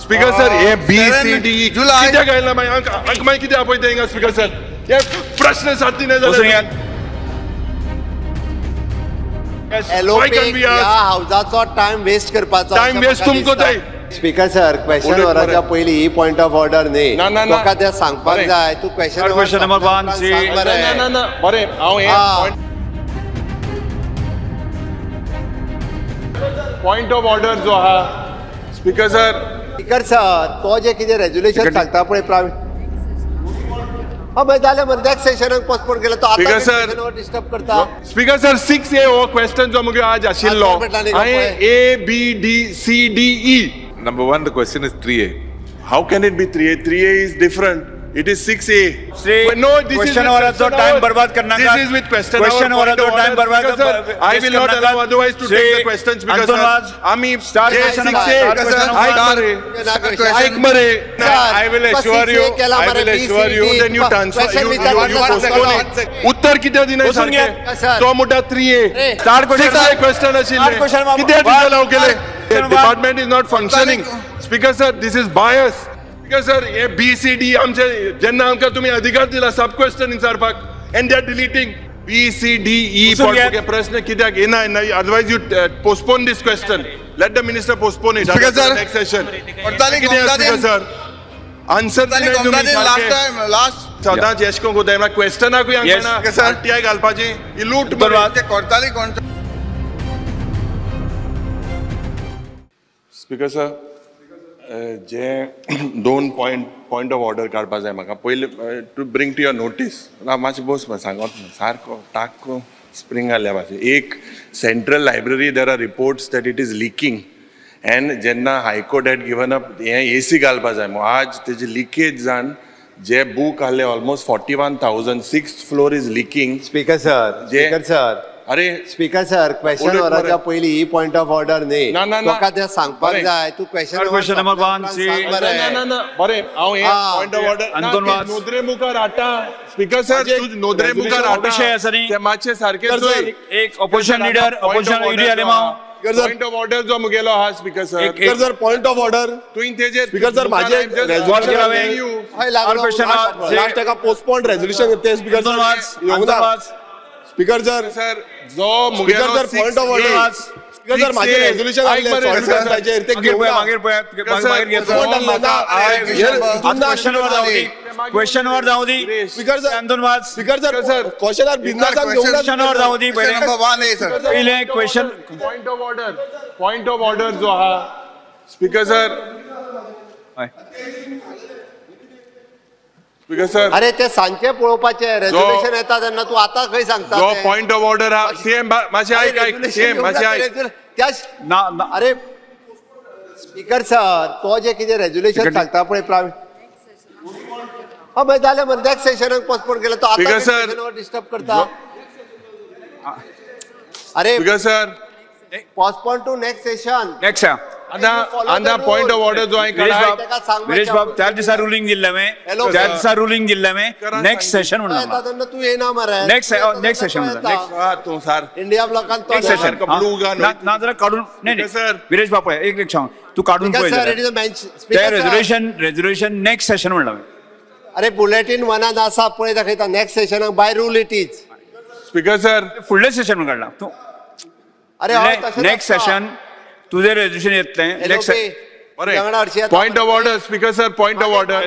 Speaker sir हे B C D जुलय कित्याक आयला मागीर हांकां मागीर कितें आपयता हिंगा स्पीकर सर हे प्रश्न साध्य नाही जाले. ह्या हावजाचो टायम वेस्ट करपाचो टायम वेस्ट तुमकां जाय. स्पीकर सर क्वेश्चन वराच्या पयलीं ही पॉयंट ऑफ ऑर्डर न्ही, तुका तें सांगपाक जाय. तूं क्वेश्चन नंबर 1 ना ना बरें हांव हे पॉयंट ऑफ ऑर्डर जो आहा स्पीकर सर. स्पीकर सर तो जे कितें रेज्युलेशन सांगता पळय प्रावीण हा जालें मरे नेक्स्ट सेशनाक पोस्टपोन केला तो आतां डिस्टर्ब करता. स्पीकर सर 6A हो क्वेश्चन जो मुगे आज आशिल्लो हांवें A B D C D E. Number 1, the question is 3A. How can it be 3A? 3A is different. It is 6A. No, this question is with time बर्बाद करना. This is with question. Question hour तो time बर्बाद. I will not allow otherwise to take the questions because आमी 6A. ऐक मरे. I will assure you. I will assure you. Then you transfer. You postpone it. उत्तर कित्याक दिनाय सारकें? तो म्हणटा 3A. 6A question आशिल्लें. कित्याक डिसअलाव केलें? Department is not functioning. Speaker sir, this is bias. Speaker sir, हे B C D आमचे जेन्ना आमकां तुमी अधिकार दिला सब क्वेश्चन विचारपाक and they are deleting B C D E प्रश्न कित्याक येना. Otherwise you postpone this question. Let the minister postpone it speaker sir next session. Speaker sir answer last सदांच येश करूंक जाय म्हळ्यार क्वेश्चनाकूय हांकां आरटीआय घालपाची ही लूट. स्पीकर सर जे दोन पॉयंट ऑफ ऑर्डर काडपा जाय म्हाका. पयलीं to bring to your notice. मातशें बस सांगत सारको टाको स्प्रींग आल्या मातशें. एक central library there are reports that it is leaking and जेन्ना high court had given up हें ए सी घालपा जाय. आज तेजी लिकेज जावन जे बूक आहले almost 41,000 6th floor is leaking. Speaker sir, speaker sir, अरे स्पीकर सर क्वेश्चन वराच्या पयलीं ही पॉयंट ऑफ ऑर्डर न्ही, तुका तें सांगपाक जाय. तूं क्वेश्चन नंबर 1 ना ना बरें हांव हे पॉयंट ऑफ ऑर्डर नोदरे मुखार हाडटा. स्पीकर सर तूं नोदरे मुखार हाडटा ते मातशें सारकें. एक opposition leader opposition leader Alemao point of order जो मुगेलो आहा speaker sir. Speaker sir point of order तुवें तेजेर स्पीकर सर म्हाजें लास्ट एका पोस्टपोन रेजोल्युशन ते स्पीकर सर येवंक ना. स्पीकर सर सर जो मुगेलो sir point of order speaker sir म्हाजें रेजोल्युशन आसलें सॉलिड ते क्वेश्चन वर जावं दी. स्पीकर सर अंतोन वाज. स्पीकर सर क्वेश्चनार बिंदासान घेवंक ना. क्वेश्चन वर जावं दी पयलें question. Point of order point of order जो आहा स्पीकर सर. स्पीकर सर अरे ते सांजचे पळोवपाचें रेजोल्युशन येता तेन्ना तूं आतां खंय सांगता? जो पॉयंट ऑफ ऑर्डर आहा सीएम मातशें आयक आयक सीएम मातशें आयक. अरे स्पीकर सर तो जे कितें रेजोल्युशन सांगता पळय प्रावीण हा मागीर जालें मरे नेक्स्ट सेशनाक पोस्टपोन केला तो आतां डिस्टर्ब करता. अरे speaker sir postpone to next session. Next आतां पॉयंट ऑफ ऑर्डर जो हांवें विरेश बाब त्या दिसा रुलींग दिल्लें हांवें, त्या दिसा रुलींग दिल्लें हांवें नेक्स्ट सेशन म्हणून. तेन्ना तूं येना मरे नेक्स्ट नेक्स्ट सेशन म्हणून तूं सार इंडिया ब्लॉकान नेक्स्ट सेशन ना जाल्यार काडून न्ही सर. विरेश बाब पळय एक सांग तूं काडून पळय ते रेजोल्युशन रेजोल्युशन नेक्स्ट सेशन म्हणलां हांवें. अरे बुलेटीन वनान आसा पळय दाखयता next सेशनाक by rule it is. Speaker sir फुडलें सेशन म्हणून काडलां तूं. अरे नेक्स्ट सेशन तुझे रेजोल्युशन येतलें नेक्स्ट. बरें point of order speaker sir point of order.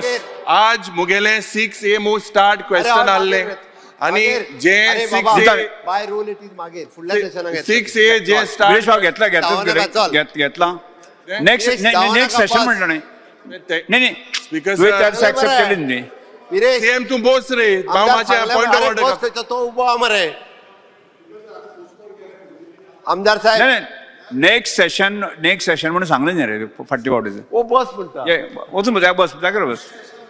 आज मुगेलें 6A move start question आहलें आनी जे 6A by rule it is मागीर फुडल्या सेशनाक 6A जे स्टार्ट विरेश बाब घेतला घेतला घेतला नेक्स्ट नेक्स्ट सेशन म्हणलं न्ही न्ही न्ही स्पीकर तुवें त्या दिसा एक्सेप्ट केली न्ही. सीएम तूं बोस रे हांव मातशें पॉयंट ऑफ ऑर्डर तो उबो आहा मरे आमदार साहेब. नेक्स्ट सेशन नेक्स्ट सेशन म्हणून सांगलें न्ही रे फाटली फावटीचें. ओ बस म्हणटा वचून बस जाग्यार बस.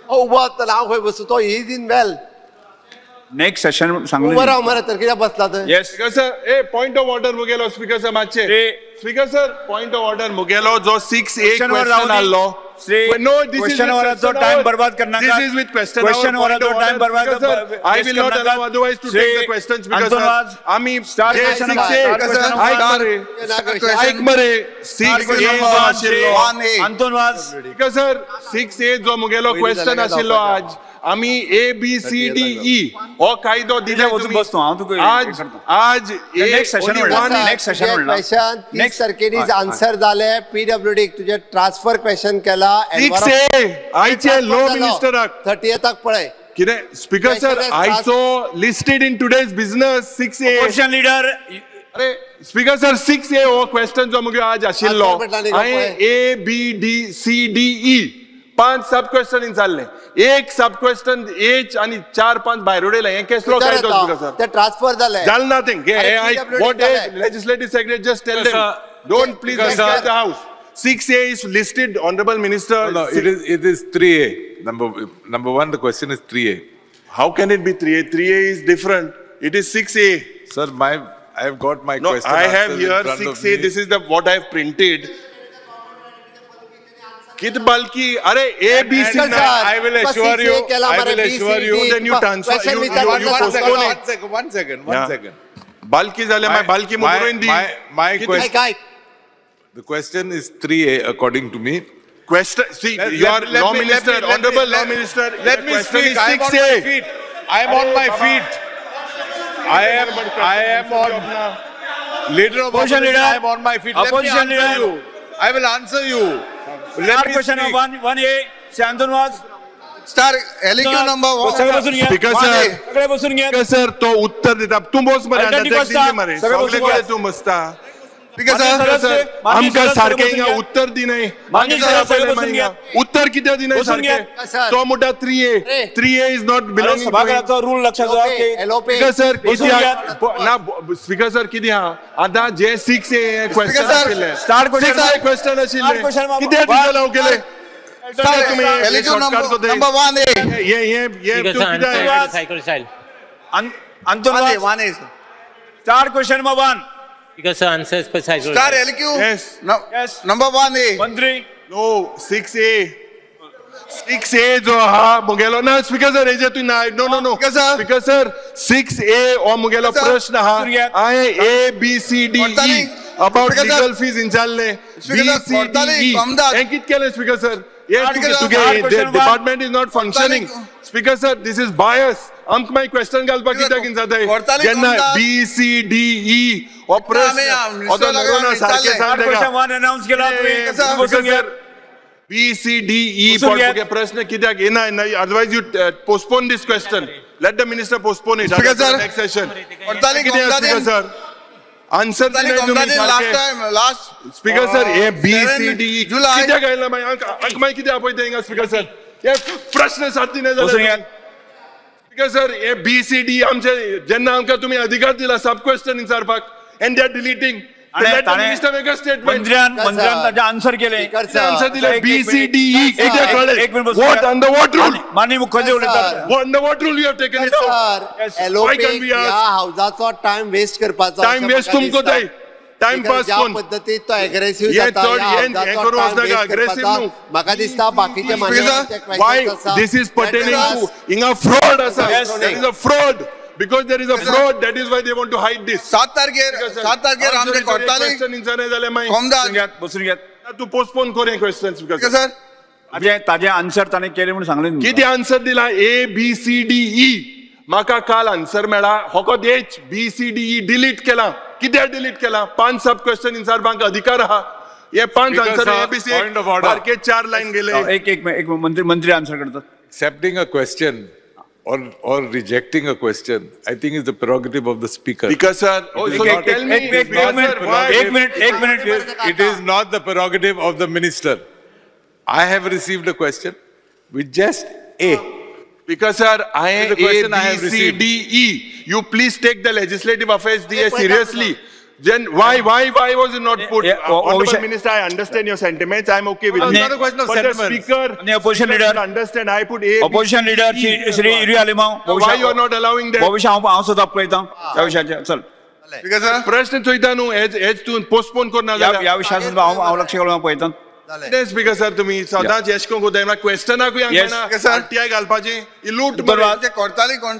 उबो आसतलो हांव खंय बसूं तो is in well. Next session सांगलें उबो राव मरे तर कित्याक बसला थंय. Yes speaker sir a point of order मुगेलो speaker sir मातशें. Speaker sir point of order मुगेलो जो 6A question आहलो श्री क्वेश्चन वराचो टाइम बर्बाद करनाका. This is with question question वराचो time बर्बाद. I will not allow otherwise to take the questions because आमी star question आयक मरे 6A आशिल्लो अंतोन वाज. स्पीकर सर 6A जो मुगेलो क्वेश्चन आशिल्लो आज आमी A B C D E हो कायदो दिले. आज आज next session next session question 30 तारखेनी आन्सर जाले. पीडब्ल्यूडी तुझे ट्रान्सफर क्वेश्चन केला 6A आयचे लॉ मिनिस्टराक 30 पळय कितें. स्पीकर सर आयचो listed in today's business 6A opposition leader. अरे स्पीकर सर 6A हो क्वेश्चन जो मुगे आज आशिल्लो हांवें A B D C D E 5 sub question विचारले. एक सब क्वेश्चन एच आणि 4-5 भायर उडयले. हे केसलो कायदो स्पीकर सर ते ट्रान्सफर जाले जाल ना ते. What a legislative secretary just tell them don't please disturb the house. 6A is listed, honourable minister. No, it is 3A. Number 1, the question is 3A. How can it be 3A? 3A is different. It is 6A. Sir, I have got my question. I have here 6A. This is the what I have printed. कित बालकी अरे A B C. I will assure you. I will assure you. Then you transfer. You postpone it. One second. One second. Balki झाले my Balki मुद्रोइन the. My question. The question is 3A according to me. Question. See, your law minister, honorable law minister. Let me speak. I am on my feet. I am on my feet. I am on. Leader of opposition. I am on my feet. Let me answer you. I will answer you. Let me question 1A. Shri Anton Vaz. Star LQ number 1. Speaker sir, speaker sir तो उत्तर दिता तूं बस मरे आतां मरे सगळे कडेन तूं बसता. स्पीकर सर आमकां सारकें हिंगा उत्तर दिनाय. उत्तर कित्याक दिनाय सारकें? तो म्हणटा 3A. 3A is not belonging. सभाघराचो रूल लक्षात दवर. स्पीकर सर कित्याक ना. स्पीकर सर कितें आहा आतां जे 6A क्वेश्चन आशिल्लें स्टार क्वेश्चन आशिल्लें कित्याक दिसलें हांव केलें number 1A. Anton Vaz. Star question number 1. Because sir, answer is precise. Star LQ. Yes. No. Yes. Number 1A. 13. No, 6A. 6A जो हा मुगेलो ना. स्पीकर सर हेजे तूं ना. No no no. Speaker sir 6A हो मुगेलो प्रश्न हा. हांवें A B C D E about legal fees विचारले. B C D E हें कितें केलें स्पीकर सर? तुगे department is not functioning. Speaker sir, this is bias. आमकां मागीर क्वेश्चन घालपाक कित्याक जाताय जेन्ना बी सी डी ई हो प्रश्न सारकें सांग. बी सी डी ई प्रश्न कित्याक येना. Otherwise you postpone this question. Let the minister postpone it next session. Speaker sir answer speaker sir hey B C D E कित्याक आयला मागीर आमकां मागीर कितें आपयता हिंगा. स्पीकर सर हे प्रश्न सारके नाही जाले. स्पीकर सर हे बी सी डी आमचे जेन्ना आमकां तुमी अधिकार दिला सब क्वेश्चन विचारपाक and they are deleting. मंत्र्यान ताजें आन्सर केलें. आन्सर दिलें बी सी डी ई कित्याक कळ्ळें? What under what rule? माननीय मुख्यमंत्री उलयतात. Under what rule you have taken it out? ह्या हावजाचो टायम वेस्ट करपाचो. टायम वेस्ट तुमकां जाय. टाइम पास ज्या पद्दतीन तो एग्रेसिव्ह जाता म्हाका दिसता बाकीचे why this is pertaining to हिंगा फ्रॉड आसा. There is a fraud. Because there is a fraud, that is why they want to hide this. 7 तारखेर आमचे कोर्टाले बसून घेत तूं पोस्टपोन कर क्वेश्चन. स्पीकर सर ताजें आन्सर ताणें केलें म्हणून सांगलें. कितें आन्सर दिला? A B C D E. म्हाका काल आन्सर मेळ्ळा फकत H B C D E delete केला. कित्याक डिलीट केला? 5 सब क्वेश्चन विचारपाक अधिकार आहा. हे 5 आन्सर ए बी सी सारके 4 लायन गेले. एक एक मंत्री आन्सर करतात. Accepting a question or rejecting a question, I think is the prerogative of the speaker. Because sir, oh, so you tell me, एक minute. It is not the prerogative of the minister. I have received a question with just A. Because sir, I A, B, C, D, E. You please take the legislative affairs DA seriously. Then why was it not put? Honorable Minister, I understand your sentiments. I am okay with it. It's not a question of but the sentiments. Speaker, opposition leader, understand. I put A. Opposition leader, Shri Yuri Alemao. Why you are not allowing that? भविष्य हांव सुद्दां पळयता ह्या विशयाचेर. चल. प्रश्न चोयता न्हू, हेच तूं पोस्टपोन करना जाल्यार. ह्या विशयाचेर हांव लक्ष घालून पळयता. कितें स्पीकर सर तुमी सदांच येश करूंक वताय, क्वेश्चनाकूय आरटीआय घालपाची ही लूट. कोर्ताली कोण.